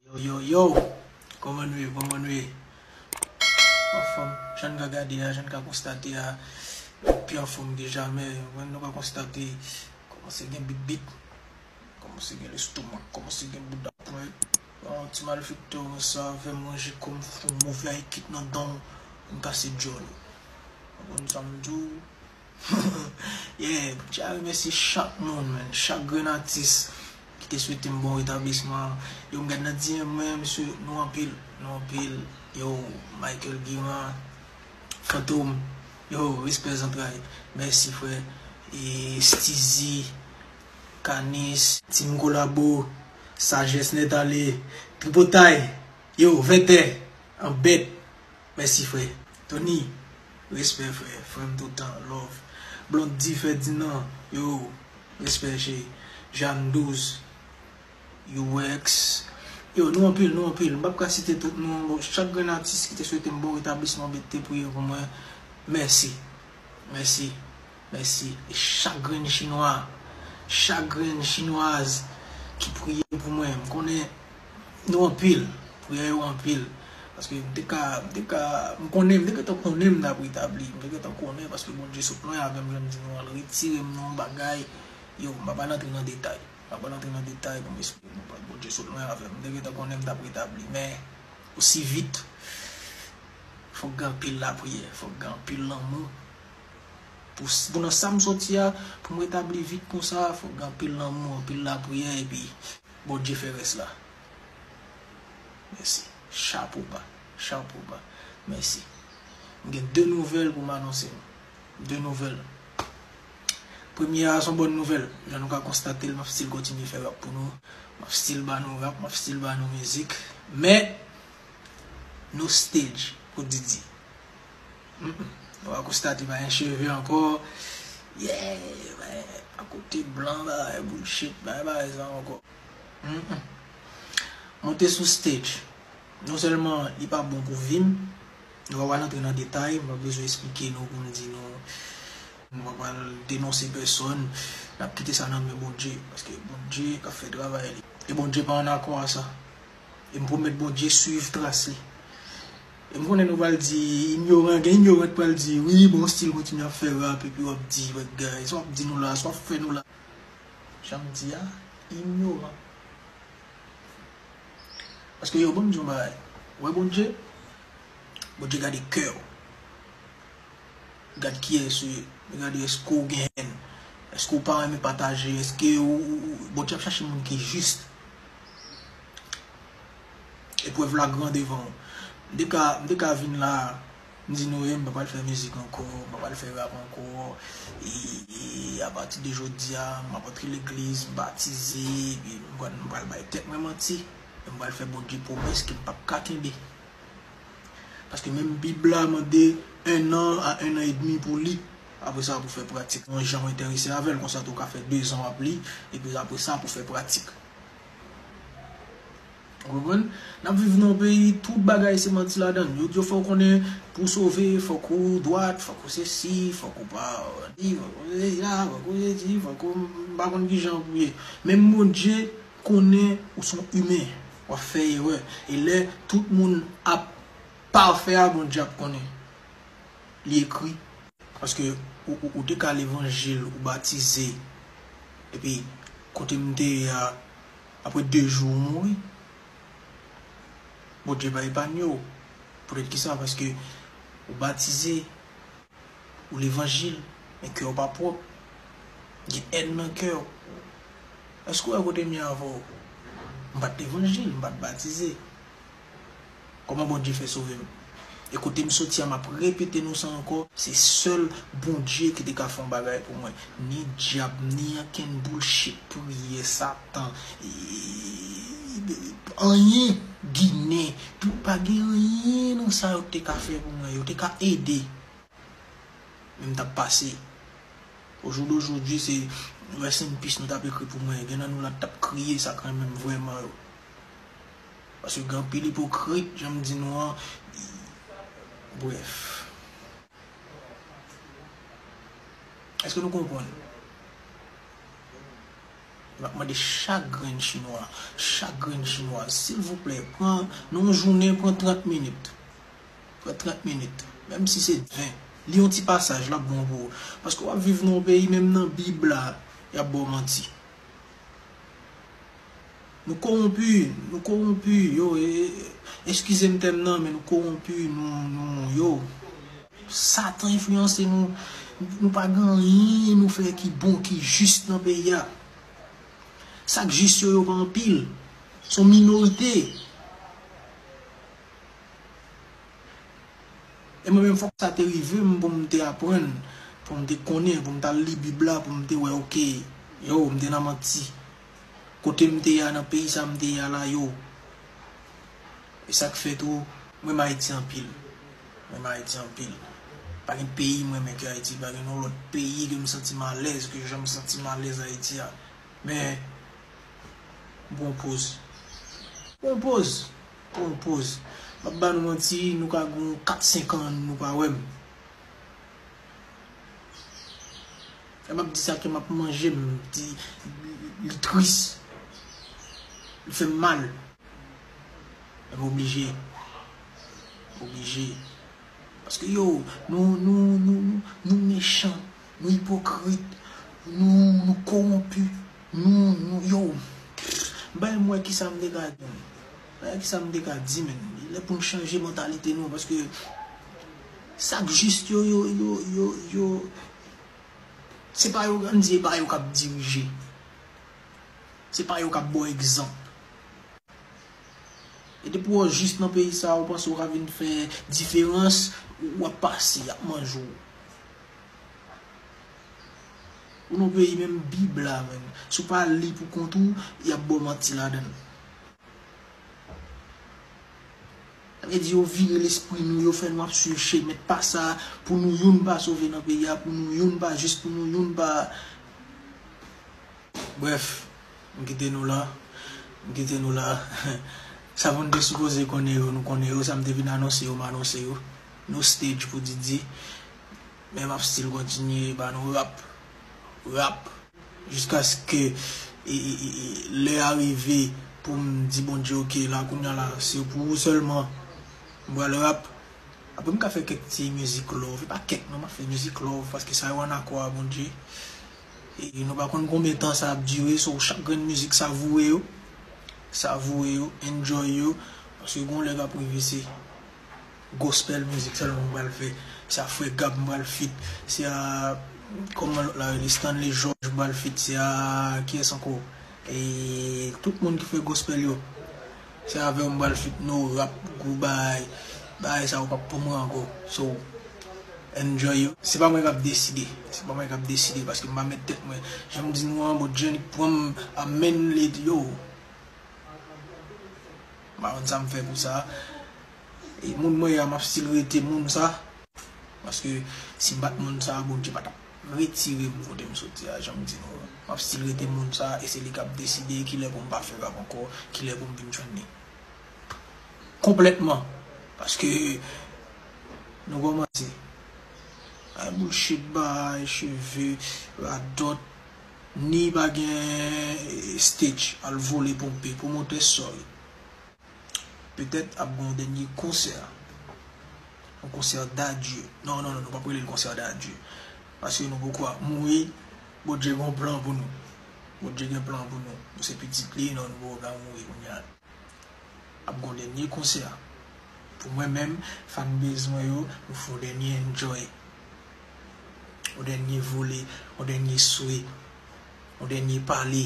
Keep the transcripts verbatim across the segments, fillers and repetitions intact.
Yo, yo, yo, kòman nou ye, kòman nou ye? Anfòm, jan n ka gade a, jan n ka konstate a, nou pi anfòm ke jamè, nou ka konstate, kòmanse gen bit bit, kòmanse gen lestomak, kòmanse gen bouda pwen. Yon ti malfektè konsa, fè manje kòm fou, move ay kit nan dan w, m kase djòl ou. Ou konprann sa m di w? Yeah, m tya remèsye chak moun, man. Chak grenn atis ki te swete m bon retablisman. Yo, m gad nan D M mwen, mesye, nou anpil, nou anpil. Yo, Michael Guimard, Fantom, yo, respè zantray. Mèsi, frè. E Steezy, Canis, Team Kolabo, Sajès Nèt Ale, Tripotay, yo, Vètè, Anbèt. Mèsi, frè. Tony, respè, frè. Frè m toutan, love. Blondy Ferdinand, yo, respè, cheri. Jeanne Douze, U X. Yo, nou anpil, nou anpil. M p ap ka site tout non. Bon, chak grenn atis ki te swete m bon retablisman, ki te priye pou mwen. Mèsi. Mèsi. Mèsi. E chak grenn chinwa, chak grenn chinwaz ki priye pou mwen. M konnen nou anpil. Priyè yo anpil. Paske m te ka, m te ka, m konnen, m te gentan konnen m t ap retabli. M te gentan konnen paske Bondye sot lwen avè m, jan m di nou an, l retire m nan yon bagay. Yo, m pa pral antre nan detay. M pa pral antre nan detay pou m esplike nou, Bondye sot lwen avè m. M te gentan konnen m t ap retabli. Men, osi vit, fòk gen anpil lapriyè, fòk gen anpil lanmou. Pou, s- pou nan sa m soti a, pou m retabli vit konsa, fòk gen anpil lanmou, anpil lapriyè, epi Bondye fè rès la. Mèsi. Chapo ba. Chapo ba. Mèsi. M gen de nouvèl pou m anonse nou. De nouvèl. Premye a, se yon bòn nouvèl. Jan nou ka konstate l, m ap still kontinye fè rap pou nou. M ap still ba nou rap, m ap still ba nou mizik. Men, no stage pou Didi. Mm, mm. Nou va konstate pa gen cheve ankò. Yeah, men, akote blan, bagay bullshit, bagay, bagay sa ankò. Mm, mm. Monte sou stage. Non sèlman li pa bon pou vi m, nou pa pral antre nan detay, m pa bezwen esplike nou pou m di nou, nou pa pral denonse pèsòn, n ap kite sa nan men Bondye, paske Bondye k ap fè travay li. E Bondye pa ann akò a sa. E m pwomèt Bondye swiv tras li. E m konnen nou pral di, inyoran, gen inyoran k pral di, wi, bon, still kontinye ap fè rap, epi w ap di, bagay, sa w ap di nou la, sa w ap fè nou la. Jan m di a, inyoran. Paske yo, ban m di yon bagay. Ou wè Bondye? Bondye gade kè w. Gad kiyès ou ye. Li gade èske w gen hèn. Èske w pa renmen pataje. Èske ou, ou, ou, Bondye ap chache moun ki jis. Eprèv la gran devan w. M te ka, m te ka vin la, m di nou, e, m pa pral fè mizik ankò, m pa pral fè rap ankò. E, e apati de jodi a, m ap antre legliz, m batize, epi m pral, m pral bay tèt mwen manti. E m pral fè Bondye pwomès ke m p ap ka kenbe. Paske menm Bib la mande un an a un an et demi pou li. Apre sa, pou fè pratik. Yon jan w enterese avè l, konsa tou w ka fè de zan w ap li, epi apre sa, pou fè pratik. Ou konprann? N ap viv nan yon peyi, tout bagay se manti ladan l. Yo di w fòk w konnen pou w sove, fòk ou dwat, fòk ou sesi, fòk ou pa li, fòk ou sesi la, fòk ou sesi, fòk ou, m pa konn kijan pou ye. Menm Bondye konnen ou se yon imen, w ap fè erè. E lè tout moun ap pafè a, Bondye ap konnen. Li ekri. Paske ou, ou, ou te ka levanjil, ou batize. Epi, kote m te ye a, apre de jou, ou mouri. Bondye pa epanye w. Poutèt kisa? Paske ou batize, ou levanjil, men kè w pa pwòp. Gen hèn nan kè w. Èske w wè kote m ye avè w? M pa t levanjil, m pa t batize. Kòman Bondye fè sove m? E kote m soti a, m ap repete nou sa ankò, se sèl Bondye ki te ka fè yon bagay pou mwen. Ni dyab, ni ankenn bullshit, priyè, Satan, e, anyen, Ginen, tout, pa gen anyen nan sa yo te ka fè pou mwen. Yo te ka ede. Men m t ap pase. Au jour d'aujourd'hui, se rest in peace nou t ap ekri pou mwen. Gen nan nou la t ap kriye sa k renmen m vrèman yo. Paske gen anpil ipokrit, jan m di nou an. Brèf. Èske nou konprann? M ap mande chak grenn chinwa, chak grenn chinwa, silvouplè, pran, nan yon jounen, pran trant minit. Pran trant minit. Menm si se ven. Li yon ti pasaj, l ap bon pou ou. Paske w ap viv nan yon peyi, menm nan Bib la, y ap ba w manti. Nou kowonpi, nou kowonpi, yo, e, e, eskize m tèm nan, men nou kowonpi, nou, nou, yo. Satan enfliyanse nou, nou pa gen anyen nou fè ki bon, ki jis nan peyi a. Sa k jis yo, yo pa anpil. Se yon minorite. E mwen menm, fòk sa te rive m pou m te aprann, pou m te konnen, pou m t al li Bib la, pou m te wè, oke, yo, m te nan manti. Kote m te ye a, nan peyi sa m te ye a la, yo. E sa k fè tou, m renmen Ayiti anpil. M renmen Ayiti anpil. Pa gen peyi m renmen ke Ayiti, pa gen yon lòt peyi ke m santi m alèz, ke jan m santi m alèz Ayiti a. Men, m pran poz. M pran poz. M pran poz. M ap ba nou manti, nou ka gen kat senk an, nou pa wè m. Lè m ap di sa, kè m ap manje m, di, li tris. Li fè m mal. Men m oblije. M oblije. Paske yo, nou, nou, nou, nou, nou mechan, nou ipokrit, nou, nou kowonpi, nou, nou, yo. M pa menm wè kisa m te ka di, men. M pa wè kisa m te ka di, men. Li lè pou n chanje mantalite nou, paske sa k jis yo, yo, yo, yo, yo, se pa yo, ann di, e pa yo k ap dirije. Se pa yo k ap ba w egzanp. E depi w jis nan peyi sa a, ou panse w ka vin fè diferans, w ap pase, y ap manje w. Ou nan peyi menm Bib la, menm. Si w pa li pou kont ou, y ap ba w manti ladan l. Sa vle di yo vire lespri nou, yo fè nou ap swiv chemen pa sa, pou nou youn pa sove nan peyi a, pou nou youn pa jis, pou nou youn pa. Brèf, m kite nou la. M kite nou la. Sa moun te sipoze konnen yo, nou konnen yo. Sa m te vin anonse yo, m anonse yo. No stage pou Didi. Men m ap still kontinye ba nou rap. Rap. Jiskaske, e, e, e, e, lè a rive pou m di Bondye, oke, la, kounye a la, se pou ou sèlman. M pral rap. Apre, m ka fè kèk ti mizik love. E pa kèk, non, m ap fè mizik love, paske sa yo ann akò a Bondye. E nou pa konn konbyen tan sa ap dire, so chak grenn mizik, savoure yo. Savoure yo, enjoy yo. Paske gon lè k ap rive, se gospel mizik sèlman m pral fè. Se a Frè Gab m pral feat. Se a, kòman lòt la rele, Stanley George m pral feat. Se a, kiyès ankò? E tout moun ki fè gospel yo. Se avè w m pral feat, no rap, gwo bagay. Bagay sa yo p ap pou mwen ankò. So, enjoy yo. Se pa mwen k ap deside. Se pa mwen k ap deside paske m pa mèt tèt mwen. Jan m di nou an, Bondye annik pran m a men led yo. M pa konn sa m fè pou sa. E moun mwen ye a, m ap still rete moun sa. Paske si m pa t moun sa, Bondye pa t ap retire m kote m soti a, jan m di nou an. M ap still rete moun sa, e se li k ap deside kilè pou m pa fè rap ankò, kilè pou m vin jwenn li. Konplètman. Paske nou kòmanse. Ay bullshit, bay cheve, radòt, ni pa gen, eh, stage, al vole ponpe, pwomotè, sorry. Petèt ap gen yon dènye konsè. Yon konsè d'adieu. Non, non, non, nou p ap rele l konsè d'adieu. Paske nou poko ap mouri. Bondye gen yon plan pou nou. Bondye gen plan pou nou. Nou se pitit li, non, nou poko ka mouri kounye a. Ap gen yon dènye konsè. Pou mwen menm, fanbase mwen yo, nou fè yon dènye enjoy. Yon dènye vole, yon dènye swe, yon dènye pale.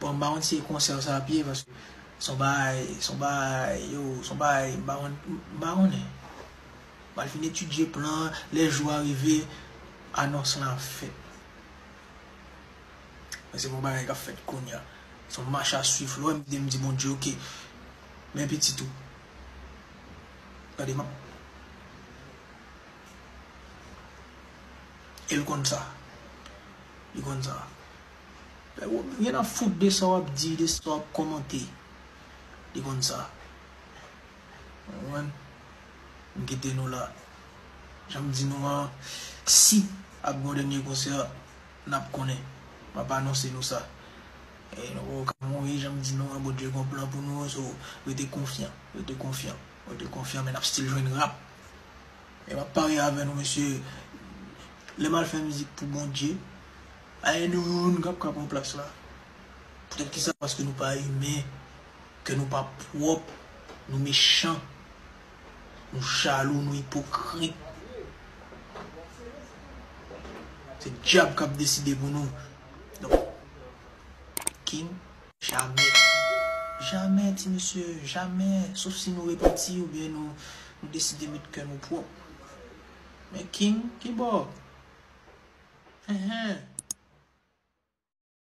Bon, m pa konn si e konsè sa ap ye, paske se yon bagay, se yon bagay, yo, se yon bagay, m pa konn, m pa konnen. M al fin etidye plan an, lè jou a rive, anons lan ap fèt. Men se pa yon bagay k ap fèt kounye a. Se yon mach a swiv. Lè w wè m di, m di Bondye, oke. Men pitit ou. Gade, m ap E l konn sa. Li konn sa. Gen nan fout de sa w ap di, de sa w ap kòmante. Li konn sa. Ou konprann? M kite nou la. Jan m di nou an, si ap gen yon dènye konsè, n ap konnen. M ap anonse nou sa. E nou poko ka mouri, jan m di nou an, Bondye gon plan pou nou, so rete konfyan, rete konfyan, rete konfyan, men n ap still jwenn rap. E m ap parye avè nou, mesye, lè m al fè mizik pou Bondye, pa gen youn k ap ka pran plas la. Poutèt kisa? Paske nou pa imen, kè nou pa pwòp, nou mechan, nou jalou, nou ipokrit. Se dyab k ap deside pou nou. Donk, King, jamè. Jamè, ti mesye, jamè. Sof si nou repanti oubyen nou, nou deside met kè nou pwòp. Men King, kibò? Enhen.